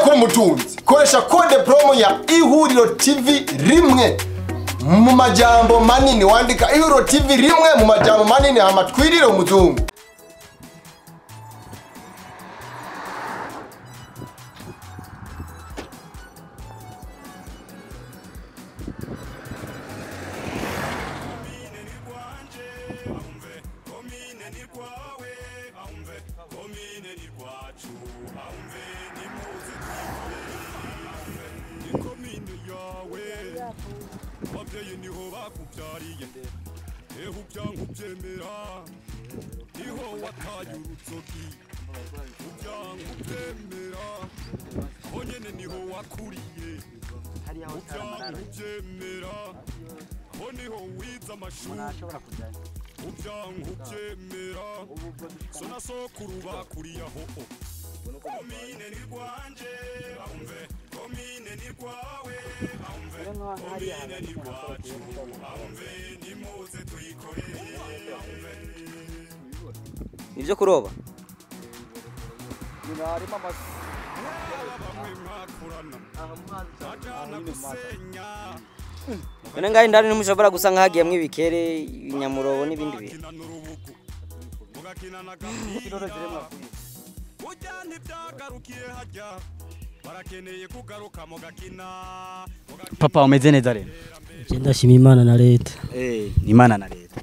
Kuba umutunzi, koresha code promo ya Ihuriro TV rimwe mu majambo manini. Wandika Ihuriro TV rimwe mu majambo manini, hama twirire umuzungu. Nibyo kuroba. None ngaho indani ntimushobora gusa nk'ahagiyemwo ibikere, inyamurobo n'ibindi bintu. Papa umeze neza rero? Je ndashima Imana na leta. Imana na leta.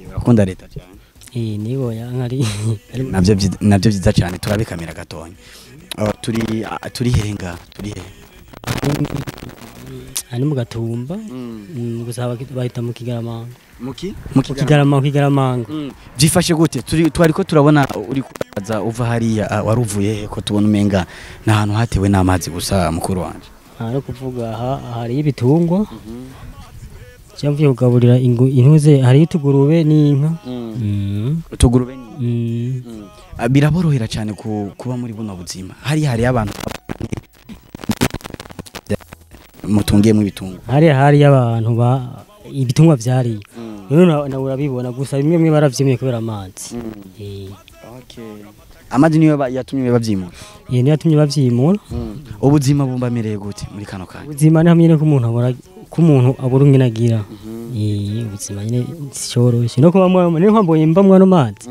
Urakunda leta cyane. Nibo yankari. Nabyo byiza cyane, turabikamera gatonya. Turi herenga, turi he? Ani mu Gatumba. Gusa bahita mu Kigarama. Muki? Mu Kigarama, Kigaramanga. Byifashe gute? Twariko turabona uri kuza uva hariya, waruvuye ko tubona umenga n'ahantu hatewe n'amazi gusa mukuru wanje. Ari kuvuga aha hari ibitungwa. Cyamvuye kugaburira intuze, hari utugurube n'inka. Utugurube n'inka. Biraborohera cyane kuba muri buno buzima. Hari abantu mutungiye mu bitungwa. Hari abantu ba ibitungwa vyari. Rero na urabibona gusa bimwe bimwe baravyimye kubera amazi. Okay. Amazi niyo yatumye bavyimura. Niyo yatumye bavyimura. Ubuzima bumbamereye gute muri kano kanya? Ubuzima ni hamwe no kumuntu abora kumuntu abura nginagira. Ubuzima nyine cyoroshye. No kuba mwa niyo mbonye mba mwa no mazi.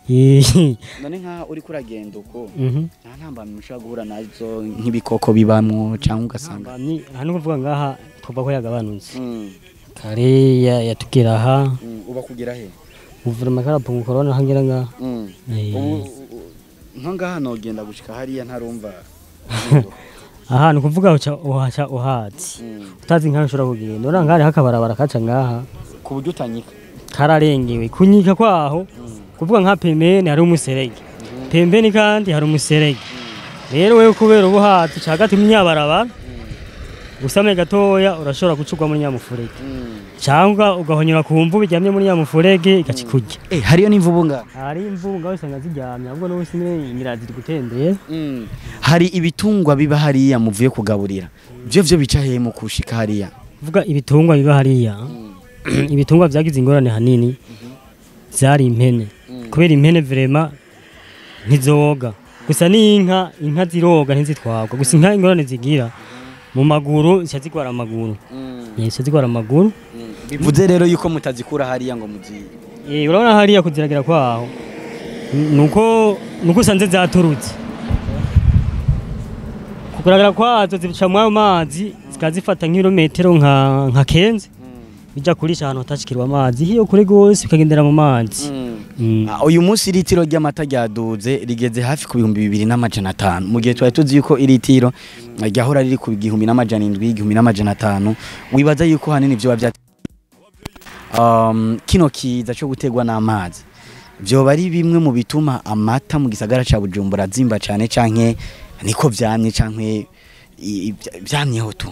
None nka uri kuragenda uko nta ntambamye mushaka guhura nazo nk'ibikoko bibamwo cyangwa ugasanga hano kuvuga ngaha tuva ko yagabanutse. Kare yatugera aha. Uba kugera he? Uvura makara pungu corona hangira ngaha. Nko ngaha nogenda gushika hariya ntarumva. Aha ni kuvuga uca uhaca uhatsi. Utazi nka ushobora kugenda. Ora ngari hakabarabara kaca ngaha. Ku buryo utanyika. Kararengewe kunyika kwaho. Kuvuga nka pembeni hari umuserege. Pembeni kandi hari umuserege. Rero wewe kubera ubuhatsi cagati munyabarabara. Usame gatoya urashobora gucugwa muri nyamufurege. Cyangwa ugahonyura ku mvu bijyamye muri nyamufurege igacikurya. Hariyo n'imvubu nga? Hari imvubu ngaho usanga ziryamye ahubwo no usime imirazi iri gutembera. Hari ibitungwa biba hariya muvuye kugaburira. Byo bica he mu kushika hariya? Vuga ibitungwa biba hariya. Ibitungwa vyagize ingorane hanini. Zari impene. Kubera impene vraiment ntizoga. Gusa n'inka, inka ziroga ntizitwagwa. Gusa inka ingorane zigira mu maguru zigwara amaguru. Zigwara amaguru. Bivuze rero yuko mutazikura hariya ngo muzi. Urabona hariya kuziragira kwaho. Nuko usanze zaturutse. Kukuragira kwazo zica mu mazi zikazifata nk'irometero nka kenze. Bija kurisha ahantu hatashikirwa amazi hiyo kure gose bikagendera mu mazi. Uyu munsi iritiro ry'amata ryaduze rigeze hafi ku 2500 mu gihe twari tuzi yuko iritiro ryahora riri ku 1700 1500. Wibaza yuko hanini byo bya kino kiza cyo gutegwa n'amazi byo bari bimwe mu bituma amata mu gisagara ca Bujumbura zimba cyane canke niko vyamye canke vyamyeho tu?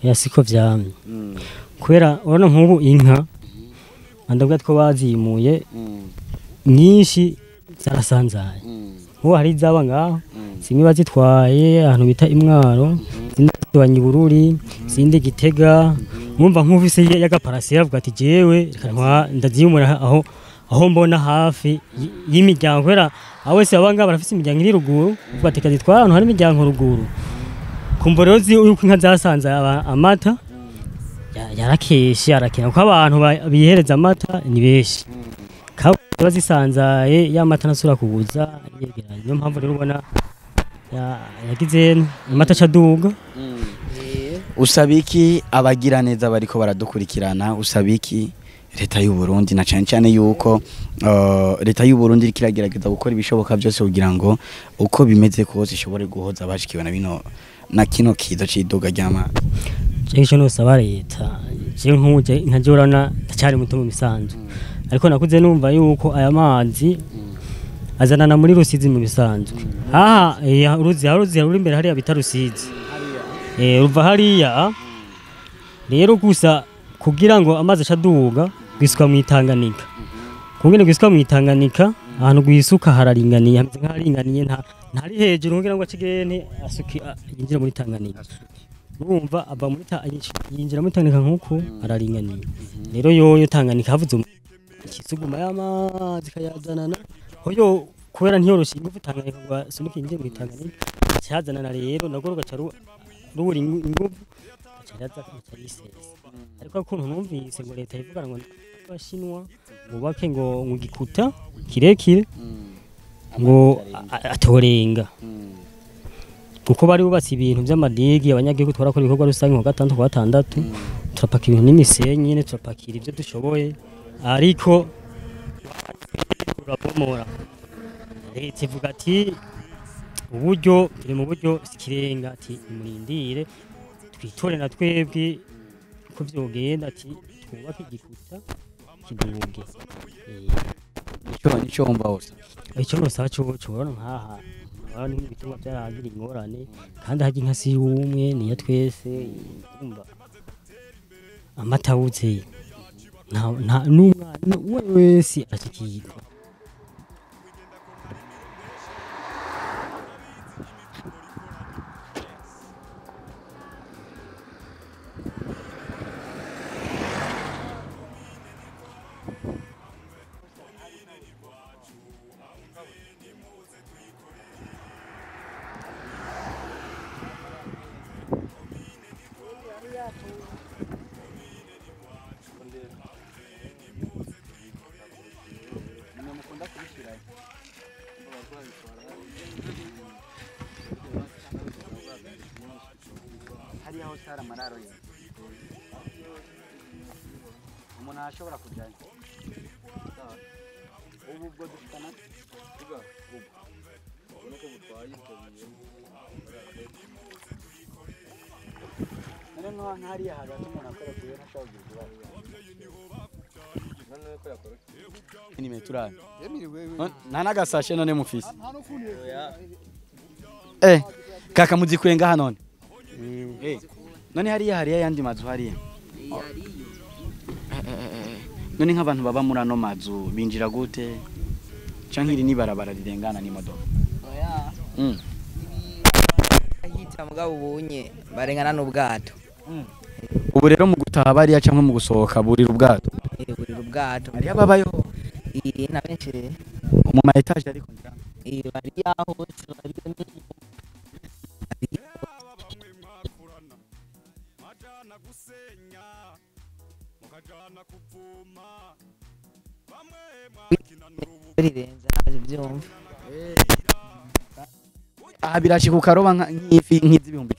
Yasiko vyamye. Kubera urabona nk'ubu inka andabwa two bazimuye nyinshi zarasanzaye. Nk'ubu hari izaba ngaho zimwe bazitwaye ahantu bita Imwaro, izindi bazitwaye Bururi, izindi Gitega. Mwumva nk'ufise y'agaparasera avuga ati jewe reka ndazimura aho mbona hafi y'imiryango, kubera Abo wese baba ngaha barafise imiryango iri ruguru, uvuga ati kazitwara ahantu hari imiryango ruguru. Kumva rero yuko inka zasanze amata yarakeshe arakena, kuko abantu bihereza amata ni benshi. Kandi bazisanzaye ya mata ntasubira kubuza yegeranye. Niyo mpamvu rero ubona yagize amata acaduga. Usaba iki abagira neza bariko baradukurikirana? Usaba iki leta y'u Burundi, na cyane cyane yuko leta y'u Burundi iriko iragerageza gukora ibishoboka byose kugira ngo uko bimeze kose ishobore guhoza abashikiwe na bino na kino kiza c'iduga ry'amazi? Jewe ico nosaba leta, jewe nk'uje nka jewe urabona ndacyari muto mu bisanzwe, ariko nakuze numva yuko aya mazi azanana muri Rusizi mu bisanzwe. Aha uruzi uruzi ruri imbere hariya bita Rusizi, ruva hariya rero. Gusa kugira ngo amazi acaduga gwisuka mu Itanganika, kungene gwisuka mu Itanganika ahantu gwisuka hararinganiye, hameze nk'aharinganiye, ntari hejuru kugira ngo acigene asuki yinjire muri Tanganyika. Urumva ava muri yinjira muri Tanganyika nkuko araringaniye. Rero yoyo Tanganyika havuze ikisuguma y'amazi kayazanana hoyo, kubera ntiyoroshe ingufu Tanganyika ngo asunike yinjire muri Tanganyika, cyazanana rero nagwo rugaca rubura ingufu, aca yisesa. Ariko ukuntu numvise ngo leta ivuga ngo abashinwa bubake ngo gikuta kirekire ngo atorenga, kuko bari bubatse ibintu by'amadigi. Abanyagihugu twarakora ibikorwa rusange ku gatandatu, ku gatandatu turapakira ibintu n'imisenyi nyene, turapakira ibyo dushoboye, ariko turabomora. Leta ivuga ati uburyo turi mu buryo sikirenga, ati nimurindire twitore na twebwe uko vyogenda, ati twubake igikuta kiduge. Nico wumva wose? Icyo nosaba coco, urabona nkaha urabona nk'ibitungwa byaragira ingorane, kandi harya inka si y'umwe, niya twese. Urumva amata abuze, nta n'umwana uwo ari we wese arashikirwa. Hariya hose hari amararo ye, umuntu arashobora kujyayo. Ubu ubwo dufite amata. None nko hariya hagati umuntu akoroteye ntashobora kugira ikibazo? Ni meturane nta n'agasashe none mufise? Kaka muzikuye ngaha none? None hariya hariya yandi mazu hariya. None nk'abantu baba muri ano mazu binjira gute? Canke iri nibarabara rirengana n'imodoka? Oya. Ahita mugabo ubonye barengana n'ubwato. Ubu rero mu gutaha bariya canke mu gusohoka burira ubwato? Burira ubwato. Hariya babayo? Na benshi rero. Mu ma etage ariko ngira. Bariya hose bariya. Rirenze ntazi byumva. Aha birashika ukaroba nk'ifi nk'iz'ibihumbi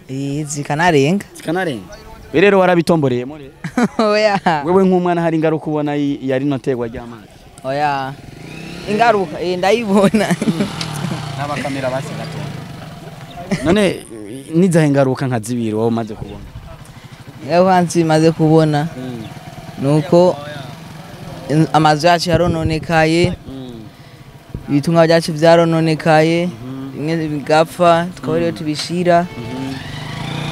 10. Zikanarenga. Zikanarenga. Rero warabitomboreyemo rero? Oya. Wewe nk'umwana hari ingaruka ubona yari notegwa ry'amazi? Oya. Ingaruka ndayibona. N'abakamera basi gato. None nizahe ingaruka nka zibiri wowe umaze kubona? Ingaruka nzimaze kubona nuko amazu yacu yarononekaye, ibitungwa byacu byarononekaye, bimwe bigapfa tukaba rero tubishira.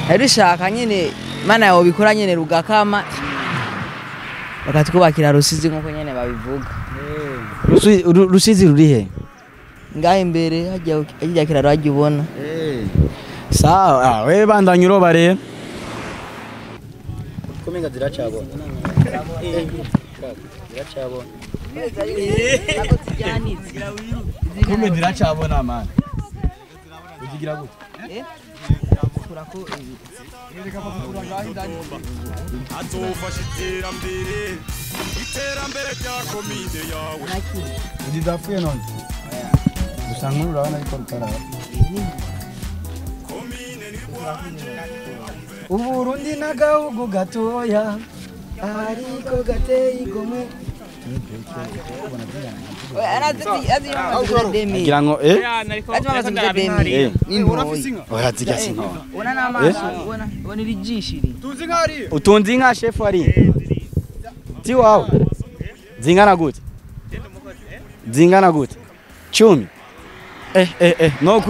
Rero ushaka nyene Imana yawe bikora nyene rugakama bakatwubakira Rusizi nkuko nyene babivuga. Rusizi ruri he? Ngaha imbere hajya kiraro hajya ubona. Sawa, wewe bandanya uroba rero. Kumenga ziracabona. Ziracabona. Kumbe ziracabona man. Uzigira gute? Azofasha iterambere iterambere rya komine yawe. Ndidapfuye none. Gusa nkuru urabona ariko rutaraba. Uburundi n'agahugu gatoya ariko gateye igomwe. Ngira ngo uraziga sinko. Ubona n'amaso ubona ubona irijishiri. Utunze inka chef ari? Ti wawe. Zingana gute? Zingana gute? 10. No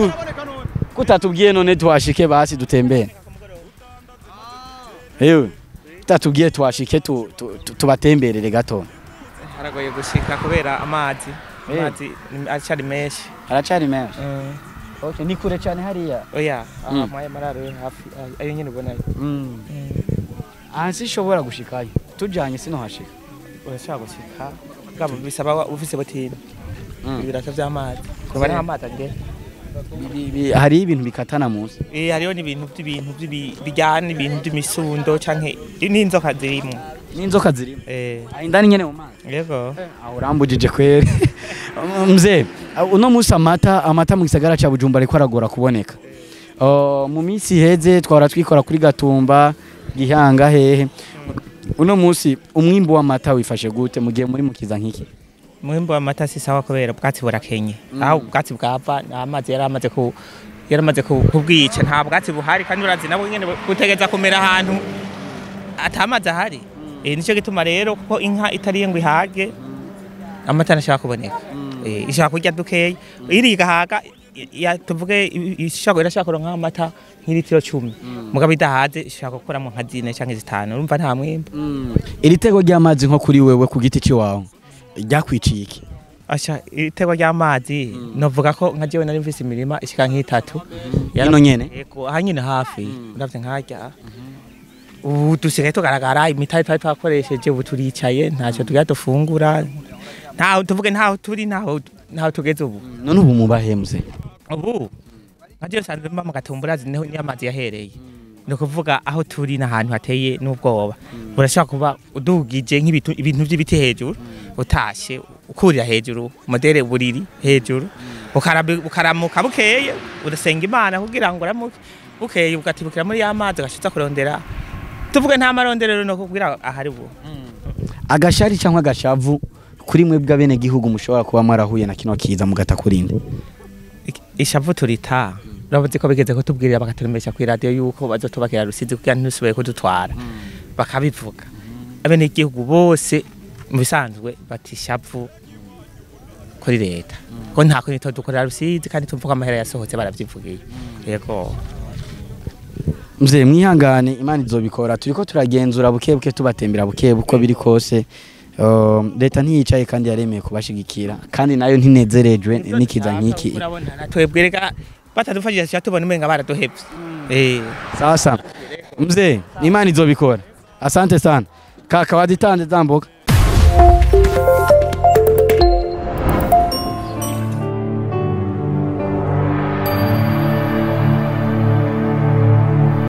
kutatubwiye none twashike basi dutembere. Ewe kutatubwiye twashike tubatemberere gato. Haragoye gushika kubera amazi. Amazi aracari menshi. Aracari menshi. Okay, ni kure cyane hariya. Oya, aha maye mararo hafi ayo nyine ubona. Ansi shobora gushikayo. Tujanye sino hashika. Urashaka gushika. Gabo bisaba ufise botine. Ibirata vy'amazi. Kuba nta amazi agera. Hari ibintu bikatana munsi. Hariho n'ibintu by'ibintu bijyana ibintu by'imisundo canke n'inzoka zirimo. N'inzoka zirimo. Indani nyene mu mazi. Yego. Aho urambujije kwere. Mzee, uno musi amata mu gisagara ca Bujumbura ariko aragora kuboneka. Mu minsi iheze twara twikora kuri Gatumba, Gihanga hehe. Uno musi umwimbu w'amata wifashe gute mu gihe muri mukiza nkiki? Umwimbu w'amata si sawa kubera ubwatsi burakenye. Aho ubwatsi bwava amazi yaramaze kubwica nta bwatsi buhari kandi urazi nabo nyene gutegeza kumera ahantu atamazi ahari. Nico gituma rero kuko inka itariye ngo ihage amata ntashaka kuboneka. Ishaka kurya dukeya iri igahaga tuvuge ishaka irashaka kuronka amata nk'ilitiro 10 mugabo idahaze ishaka gukuramo nka 4 canke 5 urumva nta mwimbu. Iri tego ry'amazi nko kuri wewe ku giti ciwawe ryakwiciye iki? Asha itego ry'amazi novuga ko nka jewe nari mvise imirima ishika nk'itatu ino nyene. Yego aha nyene hafi uravye nkarya ubu dusigaye tugaragara imitari twari twakoresheje ubu turicaye ntacyo tugira dufungura ntaho tuvuge ntaho turi ntaho tugeze ubu. None ubu mubahemze? Ubu nka jewe nsanzwe mba mu Gatumbura niho amazi yahereye. Ni ukuvuga aho turi n'ahantu hateye n'ubwoba. Urashobora kuba udugije nk'ibintu by'ibiti hejuru utashe ukurira hejuru modere buriri hejuru ukaramuka bukeye udasenga Imana kugira ngo uramuke bukeye ugatibukira muri ya mazi ugashiza kurondera tuvuge nta maronderero no kugira ahari ubu. Agashari cyangwa agashavu kuri mwe bw'abene gihugu mushobora kuba mwarahuye na kino kiza mugata kurinde? Ishavu turita urabuze ko bigeze ko tubwirira bakaturemesha ku radio yuko bazotubakira Rusizi kugira ntusubiye kudutwara bakabivuga. Abene gihugu bose mu bisanzwe batishavu kuri leta ko nta kuntu dukorera Rusizi kandi tumvuga amahera yasohotse baravyivugiye. Yego Mzee mwihangane Imana izobikora turiko turagenzura buke buke tubatembera buke buko biri kose. Leta ntiyicaye kandi yaremeye kubashigikira kandi nayo ntinezerejwe nikiza nkiki. Twebwe reka batadufashije tubona umenga baraduhevye. Sasa mzee Imana izobikora. Asante sana kaka waditanze zamboka.